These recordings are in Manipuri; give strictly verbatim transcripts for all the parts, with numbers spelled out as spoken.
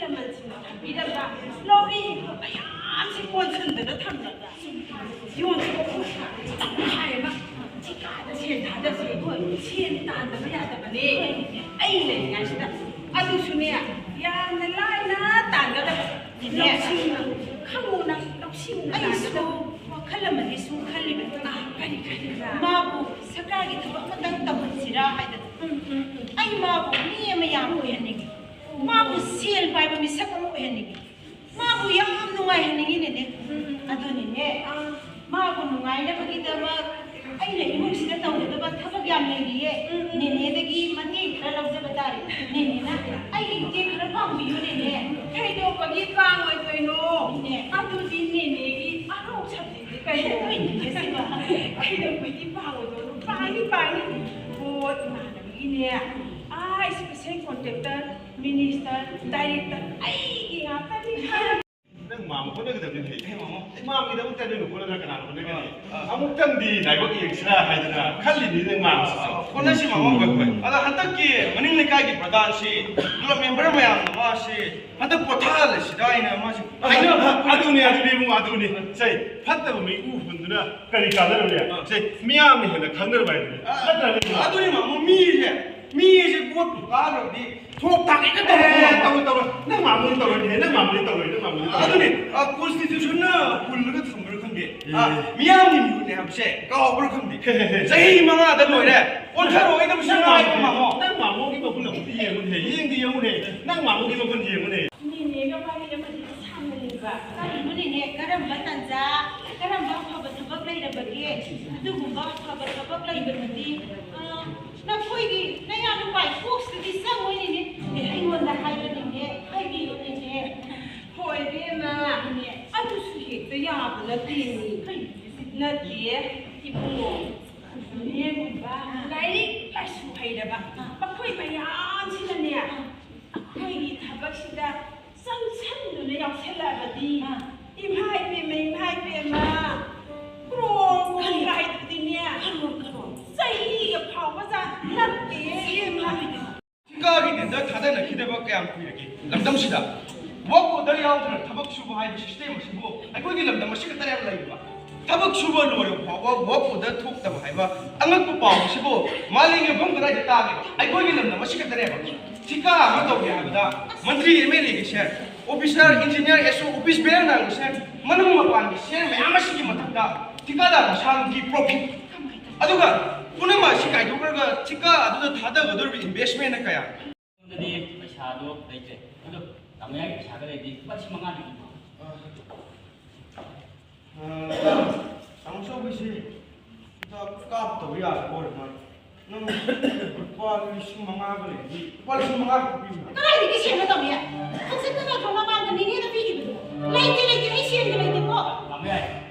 ꯂꯃꯟꯁꯤꯡꯅ ꯊꯝꯕꯤꯔꯝꯕ ꯂꯧꯔꯤ ꯃꯌꯥꯝꯁꯤ ꯀꯣꯟꯁꯤꯟꯗꯅ ꯊꯝꯂꯒ ꯌꯣꯟꯊꯣꯛꯑꯒ ꯇꯪꯈꯥꯏ ꯑꯃ ꯊꯤꯀꯥꯗ ꯁꯦꯟ ꯊꯥꯗꯁꯦ꯫ ꯁꯦꯟ ꯇꯥꯟꯗꯕ ꯌꯥꯗꯕꯅꯦ꯫ ꯑꯩ ꯂꯩꯔꯤꯉꯩꯁꯤꯗ ꯑꯗꯨꯁꯨꯅꯦ ꯌꯥꯝꯅ ꯂꯥꯏꯅ ꯇꯥꯟꯒꯗꯕ꯫ ꯂꯧꯁꯤꯡꯅ ꯈꯪꯉꯨꯅ ꯂꯧꯁꯤꯡꯅ ꯑꯩꯁꯨ ꯇꯥꯟꯒꯗꯕ꯫ ꯋꯥꯈꯜ ꯑꯃꯗꯤ ꯁꯨꯝ ꯈꯜꯂꯤꯕꯅꯤ꯫ ꯑꯥ, ꯀꯔꯤ ꯈꯜꯂꯤꯕ? ꯃꯥꯕꯨ ꯁꯔꯀꯥꯔꯒꯤ ꯊꯕꯛ ꯑꯃꯇꯪ ꯇꯧꯍꯟꯁꯤꯔꯥ ꯍꯥꯏꯗꯅ꯫ ꯎꯝ, ꯎꯝ, ꯎꯝ꯫ ꯑꯩ ꯃꯥꯕꯨ ꯃꯤ ꯑꯃ ꯌꯥꯝ ꯑꯣꯏꯍꯟꯅꯤꯡꯉꯤ꯫ ꯃꯥꯕꯨ ꯁꯦꯜ ꯄꯥꯏꯕ ꯃꯤꯁꯛ ꯑꯃ ꯑꯣꯏꯍꯟꯅꯤꯡꯉꯤ꯫ ꯃꯥꯕꯨ ꯌꯥꯝ ꯅꯨꯡꯉꯥꯏꯍꯟꯅꯤꯡꯉꯤꯅꯦꯅꯦ꯫ ꯎꯝ, ꯎꯝ꯫ ꯑꯗꯨꯅꯤꯅꯦ, ꯑꯥ꯫ ꯃꯥꯕꯨ ꯅꯨꯡꯉꯥꯏꯅꯕꯒꯤꯗꯃꯛ ꯑꯩꯅ ꯏꯃꯨꯡꯁꯤꯗ ꯇꯧꯒꯗꯕ ꯊꯕꯛ ꯌꯥꯝ ꯂꯩꯔꯤꯌꯦ꯫ ꯎꯝ, ꯎꯝ꯫ ꯅꯦꯅꯦꯗꯒꯤ ꯃꯇꯦꯡ ꯈꯔ ꯂꯧꯖꯕ ꯇꯥꯔꯦ꯫ ꯅꯦꯅꯦꯅ ꯑꯩꯒꯤ ꯃꯇꯦꯡ ꯈꯔ ꯄꯥꯡꯕꯤꯌꯨ, ꯅꯦꯅꯦ꯫ ꯀꯩꯗꯧꯕꯒꯤ ꯄꯥꯡꯉꯣꯏꯗꯣꯏꯅꯣ? ꯅꯦ꯫ ꯑꯗꯨꯗꯤ ꯅꯦꯅꯦꯒꯤ ꯑꯔꯧ ꯁꯕꯖꯦꯛꯁꯦ ꯀꯩꯅꯣ? ꯀꯩꯅꯣ ꯁꯤꯕꯣ? ꯀꯩꯗꯧꯕꯒꯤ ꯄꯥꯡꯉꯣꯏꯗꯣꯏꯅꯣ? ꯄꯥꯡꯉꯤ, ꯄꯥꯡꯉꯤ꯫ ꯑꯣ, ꯏꯃꯥꯟꯅꯕꯤꯒꯤꯅꯦ꯫ ꯑꯥ, special contractor, minister, director ꯑꯩꯒꯤ ꯉꯥꯛꯇꯅꯤ꯫ ꯅꯪ ꯃꯥꯝꯃ ꯍꯣꯠꯅꯒꯗꯕꯅꯤ꯫ ꯍꯦ, ꯃꯥꯝꯃꯒꯤꯗꯃꯛꯇ ꯅꯣꯏꯅ ꯍꯣꯠꯅꯗꯅ ꯀꯅꯥꯅ ꯍꯣꯠꯅꯒꯅꯤ? ꯑꯥ, ꯑꯥ꯫ ꯑꯃꯨꯛꯇꯪꯗꯤ ꯂꯥꯏꯕꯛ ꯌꯦꯡꯁꯤꯔꯥ ꯍꯥꯏꯗꯅ ꯈꯜꯂꯤꯅꯤ ꯅꯪ ꯃꯥꯝꯃꯁꯤꯁꯨ꯫ ꯑꯥ, ꯍꯣꯠꯅꯁꯤ ꯃꯥꯝꯃ꯫ ꯍꯣꯏ, ꯍꯣꯏ꯫ ꯑꯗ ꯍꯟꯗꯛꯀꯤ ꯃꯅꯤꯡ ꯂꯩꯀꯥꯏꯒꯤ ꯄ꯭ꯔꯙꯥꯟꯁꯤ club member ꯃꯌꯥꯝꯅ ꯃꯥꯁꯤ ꯍꯟꯗꯛ ꯄꯣꯊꯥꯍꯜꯂꯁꯤꯗ ꯍꯥꯏꯅ ꯃꯥꯁꯤ ꯍꯥꯏꯅ ꯑꯗꯨꯅꯤ, ꯑꯗꯨꯅꯤ, ꯑꯗꯨꯅꯤ, ꯏꯕꯨꯡꯉꯣ, ꯑꯗꯨꯅꯤ꯫ ꯁꯦ, ꯐꯠꯇꯕ ꯃꯤ ꯎ ꯍꯨꯟꯗꯨꯅ ꯀꯔꯤ ꯀꯥꯟꯅꯔꯨꯅꯤ? ꯑꯥ꯫ ꯁꯦ, ꯃꯤꯌꯥꯝꯅ ꯍꯦꯟꯅ ꯈꯪꯅꯔꯕ ꯍꯥꯏꯗꯨꯅꯤ꯫ ꯑꯥ, ꯅꯠꯇ꯭ꯔꯅꯦ? ꯑꯗꯨꯅꯤ ꯃꯥꯝꯃ, ꯃꯤꯁꯦ, ꯃꯤꯁꯦ ꯄꯣꯠꯄꯨ ꯀꯥꯈ꯭ꯔꯕꯗꯤ ꯊꯣꯛ ꯊꯥꯛ ꯍꯦꯛꯇ ꯇꯧꯔꯛꯑꯣ꯫ ꯑꯦ, ꯇꯧꯔꯣꯏ, ꯇꯧꯔꯣꯏ꯫ ꯅꯪ ꯃꯥꯝꯃꯗꯤ ꯇꯧꯔꯣꯏꯅꯦ, ꯅꯪ ꯃꯥꯝꯃꯗꯤ ꯇꯧꯔꯣꯏ, ꯅꯪ ꯃꯥꯝꯃꯗꯤ ꯇꯧꯔꯣꯏ꯫ ꯑꯗꯨꯅꯦ, ꯑ, constitutionꯅ ꯄꯨꯜꯂꯒ ꯊꯝꯕ꯭ꯔꯥ ꯈꯪꯗꯦ꯫ ꯑꯦ꯫ ꯑ, ꯃꯤꯌꯥꯝꯒꯤ ꯃꯤꯍꯨꯠꯅꯦ ꯍꯥꯏꯕꯁꯦ ꯀꯥꯎꯕ꯭ꯔꯥ ꯈꯪꯗꯦ꯫ ꯍꯦ, ꯍꯦ, ꯍꯦ꯫ ꯆꯍꯤ ꯃꯉꯥꯗ ꯂꯣꯏꯔꯦ꯫ ꯑꯣꯟꯊꯔꯛꯑꯣꯏꯗꯕꯁꯨ ꯅꯪ ꯉꯥꯏꯕ ꯃꯥꯝꯃ-, ꯃꯥꯝꯃꯣ꯫ ꯅꯪ ꯃꯥꯝꯃꯣꯒꯤ ꯃꯒꯨꯟ ꯑꯃꯨꯛꯇ ꯌꯦꯡꯉꯨꯅꯦ, ꯌꯦꯡꯗꯤ ꯌꯦꯡꯉꯨꯅꯦ꯫ ꯅꯪ ꯃꯥꯝꯃꯣꯒꯤ ꯃꯒꯨꯟ ꯌꯦꯡꯉꯨꯅꯦ꯫ ꯅꯦꯅꯦꯒ ꯋꯥꯔꯤ ꯑꯃꯗꯤ ꯁꯥꯟꯅꯅꯤꯡꯕ꯫ ꯀꯔꯤꯅꯣꯅꯦꯅꯦ? ꯀꯔꯝꯕ ꯇꯟꯖꯥ, ꯀꯔꯝꯕ ꯑꯐꯕ ꯊꯕꯛ ꯂꯩꯔꯕꯒꯦ? ꯑꯗꯨꯒꯨꯝꯕ ꯑꯐꯕ ꯊꯕꯛ ꯂꯩꯕꯗꯨꯗꯤ, ꯑ, ꯅꯈꯣꯏꯒꯤ ꯅꯌꯥ ꯅꯨꯄꯥꯒꯤ ꯀꯣꯛꯁꯤꯗꯗꯤ ꯆꯪꯉꯣꯏꯅꯦꯅꯦ꯫ ꯑꯦ, ꯑꯩꯉꯣꯟꯗ ꯍꯥꯏꯕꯅꯤꯅꯦ, ꯍꯥꯏꯕꯤꯌꯨꯅꯦꯅꯦ꯫ ꯍꯣꯏ, ꯏꯕꯦꯝꯃ, ꯑꯗꯨꯁꯨ ꯍꯦꯛꯇ ꯌꯥꯕ ꯅꯠꯇꯦꯅꯦ꯫ ꯅꯠꯇꯦ, ꯏꯕꯨꯡꯉꯣ, ꯅꯦꯒꯨꯝꯕ ꯂꯥꯏꯔꯤꯛ ꯂꯥꯏꯁꯨ ꯍꯩꯔꯕ ꯃꯈꯣꯏ ꯃꯌꯥꯝꯁꯤꯅꯅꯦ, ꯑꯩꯈꯣꯏꯒꯤ ꯊꯕꯛꯁꯤꯗ ꯆꯪꯁꯟꯗꯨꯅ ꯌꯥꯎꯁꯜꯂꯛꯑꯕꯗꯤ, ꯑꯥ꯫ ꯏꯃꯥ ꯏꯕꯦꯝꯃ, ꯏꯃꯥ ꯏꯕꯦꯝꯃ, ꯀ꯭ꯔꯣꯡ ꯀ꯭ꯔꯣꯡ ꯍꯥꯏꯗꯨꯗꯤꯅꯦ, ꯀ꯭ꯔꯣꯡ ꯀ꯭ꯔꯣꯡ꯫ ꯆꯍꯤꯒ ꯐꯥꯎꯕ ꯖꯥꯠ ꯅꯠꯇꯦ, ꯏꯕꯦꯝꯃ꯫ ꯁꯔꯀꯥꯔꯒꯤ tender ꯊꯥꯗꯅꯈꯤꯗꯕ ꯀꯌꯥꯝ ꯀꯨꯏꯔꯦ? ꯂꯝꯗꯝꯁꯤꯗ work order ꯌꯥꯎꯗꯅ ꯊꯕꯛ ꯁꯨꯕ ꯍꯥꯏꯕ system ꯑꯁꯤꯕꯨ ꯑꯩꯈꯣꯏꯒꯤ ꯂꯝꯗꯝ ꯑꯁꯤ ꯈꯛꯇꯅꯦꯕ ꯂꯩꯔꯤꯕ꯫ ꯊꯕꯛ ꯁꯨꯕ ꯂꯣꯏꯔꯕ ꯐꯥꯎꯕ work order ꯊꯣꯛꯇꯕ ꯍꯥꯏꯕ ꯑꯉꯛꯄ ꯄꯥꯎ ꯑꯁꯤꯕꯨ ꯃꯥꯂꯦꯝꯒꯤ ꯃꯐꯝ ꯀꯗꯥꯏꯗ ꯇꯥꯒꯦ? ꯑꯩꯈꯣꯏꯒꯤ ꯂꯝꯗꯝ ꯑꯁꯤ ꯈꯛꯇꯅꯦꯕ꯫ ꯊꯤꯀꯥ ꯑꯃ ꯇꯧꯒꯦ ꯍꯥꯏꯕꯗ ꯃꯟꯇ꯭ꯔꯤ, MLA ꯒꯤꯁꯦ, officer, engineer, SO, office bearer ꯅꯥꯏꯕꯁꯦ, ꯃꯅꯨꯡ ꯃꯄꯥꯟꯒꯤ share ꯃꯌꯥꯝ ꯑꯁꯤꯒꯤ ꯃꯊꯛꯇ ꯊꯤꯀꯥꯗꯥꯔ ꯃꯁꯥꯒꯤ profit, ꯑꯗꯨꯒ ꯄꯨꯝꯅꯃꯛ ꯑꯁꯤ ꯀꯥꯏꯊꯣꯛꯈ꯭ꯔꯒ ꯊꯤꯀꯥ ꯑꯗꯨꯗ ꯊꯥꯗꯒꯗꯧꯔꯤꯕ investment ꯅ ꯀꯌꯥ? ꯑꯩꯉꯣꯟꯗꯗꯤ ꯄꯩꯁꯥꯗꯣ ꯂꯩꯇ꯭ꯔꯦ꯫ ꯑꯗꯣ ꯇꯥꯃꯣ ꯌꯥꯏ ꯄꯩꯁꯥꯒ ꯂꯩꯔꯗꯤ ꯂꯨꯄꯥ ꯂꯤꯁꯤꯡ ꯃꯉꯥꯗꯤ ꯄꯤꯕꯤꯌꯨ꯫ ꯑ, ꯇꯥꯃꯣ ꯆꯧꯕꯤꯁꯤ ꯍꯤꯗꯥꯛ ꯀꯥꯞꯇꯕ ꯌꯥꯗꯕ ꯑꯣꯏꯔ ꯃꯥꯜꯂꯦ꯫ ꯅꯪ ꯂꯨꯄꯥ ꯂꯤꯁꯤꯡ ꯃꯉꯥꯒ ꯂꯩꯔꯗꯤ ꯂꯨꯄꯥ ꯂꯤꯁꯤꯡ ꯃꯉꯥ ꯈꯛ ꯄꯤꯕꯤꯌꯨ꯫ ꯀꯗꯥꯏꯗꯒꯤ ꯁꯦꯜꯅꯣ ꯇꯥꯃꯣ ꯌꯥꯏ? ꯍꯧꯖꯤꯛꯇ ꯅꯠꯇ꯭ꯔꯣ ꯃꯃꯥꯡꯗ ꯅꯦꯅꯦꯅ ꯄꯤꯈꯤꯕꯗꯣ? ꯂꯩꯇꯦ, ꯂꯩꯇꯦ, ꯑꯩ ꯁꯦꯜꯒ ꯂꯩꯇꯦꯀꯣ꯫ ꯇꯥꯃꯣ ꯌꯥꯏ,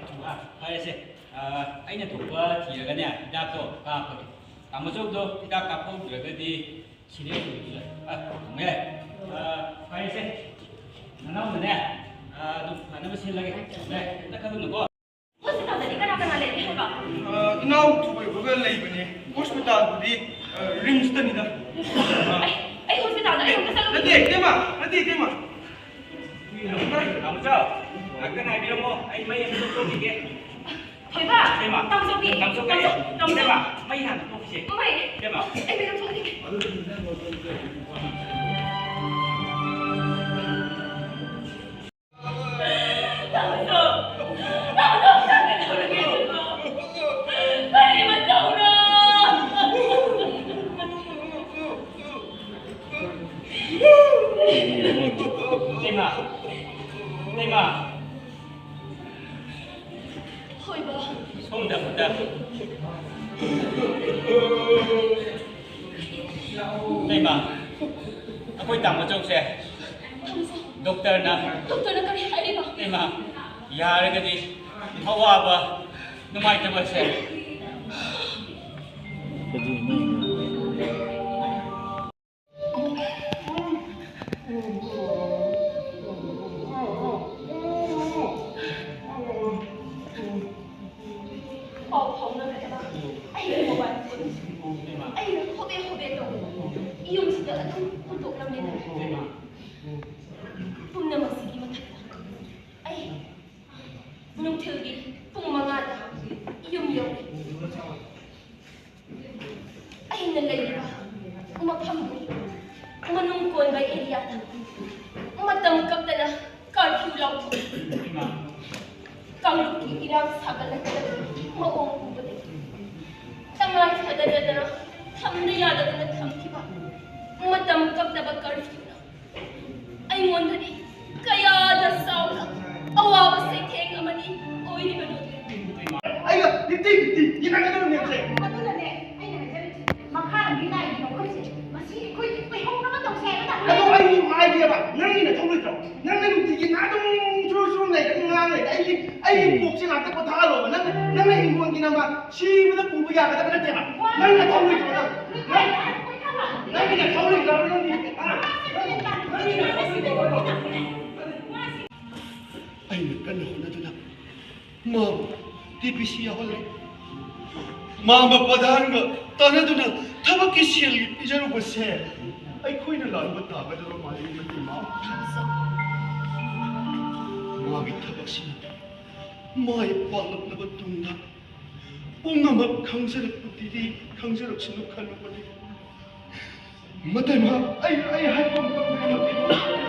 ꯑ, ꯐꯔꯦꯁꯦ꯫ ꯑ, ꯑꯩꯅ ꯊꯣꯛꯄ ꯊꯤꯔꯒꯅꯦ ꯍꯤꯗꯥꯛꯇꯣ ꯀꯥꯞꯄꯒꯦ꯫ ꯇꯥꯃꯣ ꯆꯧꯗꯣ ꯍꯤꯗꯥꯛ ꯀꯥꯞꯍꯧꯗ꯭ꯔꯒꯗꯤ ꯁꯤꯔꯦ꯫ ꯑ, ꯊꯝꯃꯦ꯫ ꯑ, ꯐꯔꯦꯁꯦ꯫ ꯅꯅꯥꯎꯅꯅꯦ, ꯑ, ꯑꯗꯨꯝ ꯐꯅꯕ ꯁꯤꯜꯂꯒꯦ꯫ ꯊꯝꯃꯦ꯫ ꯀꯩꯝꯇ ꯈꯜꯂꯨꯅꯨꯀꯣ꯫ ꯍꯣꯁꯄꯤꯇꯥꯜꯗꯗꯤ ꯀꯅꯥ ꯀꯅꯥ ꯂꯩꯒꯦ ꯍꯥꯏꯕ? ꯑ, ꯏꯅꯥꯎ ꯊꯣꯏꯕꯒ ꯂꯩꯕꯅꯦ ꯍꯣꯁꯄꯤꯇꯥꯜꯕꯨꯗꯤ, ꯑ, ꯔꯤꯝꯁꯇꯅꯤꯗ꯫ ꯑꯩ, ꯑꯩ ꯍꯣꯁꯄꯤꯇꯥꯜꯗ ꯑꯩ ꯑꯃꯨꯛꯇ ꯆꯠꯂꯨꯒꯦ꯫ ꯅꯠꯇꯦ, ꯏꯇꯩꯃ, ꯅꯠꯇꯦ, ꯏꯇꯩꯃ꯫ ꯅꯥꯎꯆꯥ, ꯉꯥꯛꯇ ꯉꯥꯏꯕꯤꯔꯝꯃꯣ, ꯑꯩ ꯃꯩ ꯑꯝꯇ ꯊꯣꯛꯈꯤꯒꯦ꯫ ꯊꯣꯏꯕ! ꯏꯇꯩꯃ! ꯇꯥꯃꯣꯆꯧꯕꯤ! ꯇꯥꯃꯣꯆꯧꯕꯤ! ꯇꯥꯃꯣꯆꯧ! ꯇꯥꯃꯣꯆꯧ! ꯏꯇꯩꯃ! ꯃꯩ ꯍꯥꯟꯅ ꯊꯣꯛꯈꯤꯁꯦ꯫ ꯃꯩ! ꯏꯇꯩꯃ! ꯑꯩ ꯃꯩ ꯂꯧꯊꯣꯛꯈꯤꯒꯦ꯫ ꯇꯥꯃꯣꯆꯧ! ꯇꯥꯃꯣꯆꯧ! ꯅꯪ ꯀꯩꯗꯧꯔꯒꯦ ꯑꯗꯨꯕꯣ? ꯀꯔꯤ ꯃꯇꯧꯔꯣ? ꯏꯇꯩꯃ! ꯏꯇꯩꯃ! ꯍꯣꯏ, ꯕꯥ꯫ ꯁꯣꯝꯗ ꯑꯃꯨꯛꯇ꯫ ꯏꯇꯩꯃ, ꯑꯩꯈꯣꯏ ꯇꯥꯃꯣꯆꯧꯁꯦ ꯗꯣꯛꯇꯔꯅ, ꯗꯣꯛꯇꯔꯅ ꯀꯔꯤ ꯍꯥꯏꯔꯤꯕ? ꯏꯇꯩꯃ, ꯌꯥꯔꯒꯗꯤ ꯑꯋꯥꯕ, ꯅꯨꯡꯉꯥꯏꯇꯕꯁꯦ꯫ ꯄꯥꯎ ꯐꯥꯎꯅꯕꯗ ꯑꯩꯒꯤ mobile phone ꯑꯩꯅ ꯍꯣꯕꯦ ꯍꯣꯕꯦ ꯇꯧꯕꯗ ꯌꯨꯝꯁꯤꯗ ꯑꯗꯨꯝ ꯍꯨꯟꯗꯣꯛꯂꯝꯃꯦ꯫ ꯃꯇꯝ ꯀꯛꯇꯅ ꯀꯔꯐ꯭ꯌꯨ ꯂꯥꯎꯊꯣꯛꯏ꯫ ꯀꯥꯡꯂꯨꯞꯀꯤ ꯏꯔꯥꯡ ꯁꯥꯒꯠꯂꯛꯀꯗꯕ ꯃꯑꯣꯡ ꯎꯕꯗꯒꯤ ꯇꯉꯥꯏ ꯐꯗꯗꯅ ꯊꯝꯗ ꯌꯥꯗꯗꯅ ꯊꯝꯈꯤꯕ ꯃꯇꯝ ꯀꯛꯇꯕ ꯀꯔꯐ꯭ꯌꯨꯅ ꯑꯩꯉꯣꯟꯗꯗꯤ ꯀꯌꯥꯗ ꯆꯥꯎꯅ ꯑꯋꯥꯕ ꯆꯩꯊꯦꯡ ꯑꯃꯅꯤ ꯑꯣꯏꯔꯤꯕꯗꯨ꯫ ꯑꯩꯒ ꯐꯤꯐꯇꯤ ꯐꯤꯐꯇꯤ ꯌꯦꯟꯅꯒꯗꯕꯅꯦꯕꯁꯦ꯫ ꯑꯗꯨꯅꯅꯦ ꯑꯩꯅ ꯍꯥꯏꯖꯔꯤꯁꯦ, ꯃꯈꯥꯗꯒꯤ ꯂꯥꯏꯒꯤ ꯂꯧꯈꯠꯁꯦ꯫ ꯃꯁꯤ ꯑꯩꯈꯣꯏꯒꯤ ꯑꯣꯏꯍꯧꯅꯕ ꯇꯧꯁꯦ ꯍꯥꯏꯕ ꯇꯥꯕꯅꯦ꯫ ꯑꯗꯣ ꯑꯩ ꯍꯥꯏꯒꯦꯕ, ꯅꯪꯒꯤ ꯅꯊꯧ ꯂꯩꯇ꯭ꯔꯣ? ꯅꯪꯅ ꯅꯨꯡꯇꯤꯒꯤ ꯉꯥ ꯑꯗꯨꯝ ꯁꯨꯔꯨ ꯁꯨꯔꯨ ꯂꯩꯔꯒ ꯉꯥꯡ ꯂꯩꯔꯒ ꯑꯩꯒꯤ, ꯑꯩꯒꯤ ꯀꯣꯛꯁꯦ ꯉꯥꯛꯇ ꯄꯣꯊꯥꯍꯜꯂꯣꯕ꯫ ꯅꯪꯅ, ꯅꯪꯅ ꯍꯤꯡꯒꯣꯜꯒꯤ ꯅꯃꯥ ꯁꯤꯕꯗ ꯄꯨꯕ ꯌꯥꯒꯗꯕ ꯅꯠꯇꯦꯕ꯫ ꯅꯪ ꯅꯊꯧ ꯂꯩꯇ꯭ꯔꯣ ꯅꯪ? ꯅꯪ, ꯅꯪꯒꯤ ꯅꯊꯧ ꯂꯩꯇ꯭ꯔꯕ ꯅꯪꯗꯤ? ꯍꯥ? ꯅꯪ, ꯅꯪꯒꯤ ꯅꯊꯧ ꯂꯩꯇ꯭ꯔꯕ ꯅꯪꯗꯤ? ꯑꯩꯅ ꯀꯟꯅ ꯍꯣꯠꯅꯗꯨꯅ ꯃꯥꯕꯨ ꯇꯤ ꯄꯤ ꯁꯤ ꯌꯥꯎꯍꯜꯂꯦ꯫ ꯃꯥꯃ ꯄ꯭ꯔꯙꯥꯟꯒ ꯇꯥꯟꯅꯗꯨꯅ ꯊꯕꯛꯀꯤ ꯁꯦꯜꯒꯤ ꯄꯤꯖꯔꯨꯕꯁꯦ ꯑꯩꯈꯣꯏꯅ ꯂꯥꯟꯕ ꯇꯥꯒꯗꯕ ꯃꯥꯜꯂꯤ ꯃꯇꯩ ꯃꯥ꯫ ꯃꯥꯒꯤ ꯊꯕꯛꯁꯤꯅ ꯃꯥꯏ ꯄꯥꯛꯂꯛꯂꯕ ꯇꯨꯡꯗ ꯄꯨꯝꯅꯃꯛ ꯈꯪꯖꯔꯛꯄꯗꯤ ꯈꯪꯖꯔꯛꯁꯅꯨ ꯈꯜꯂꯨꯕꯅꯤ꯫ ꯃꯇꯩꯃ, ꯑꯩ, ꯑꯩ ꯍꯥꯏꯐꯝ ꯈꯪꯗ꯭ꯔꯦ, ꯃꯇꯩꯃ꯫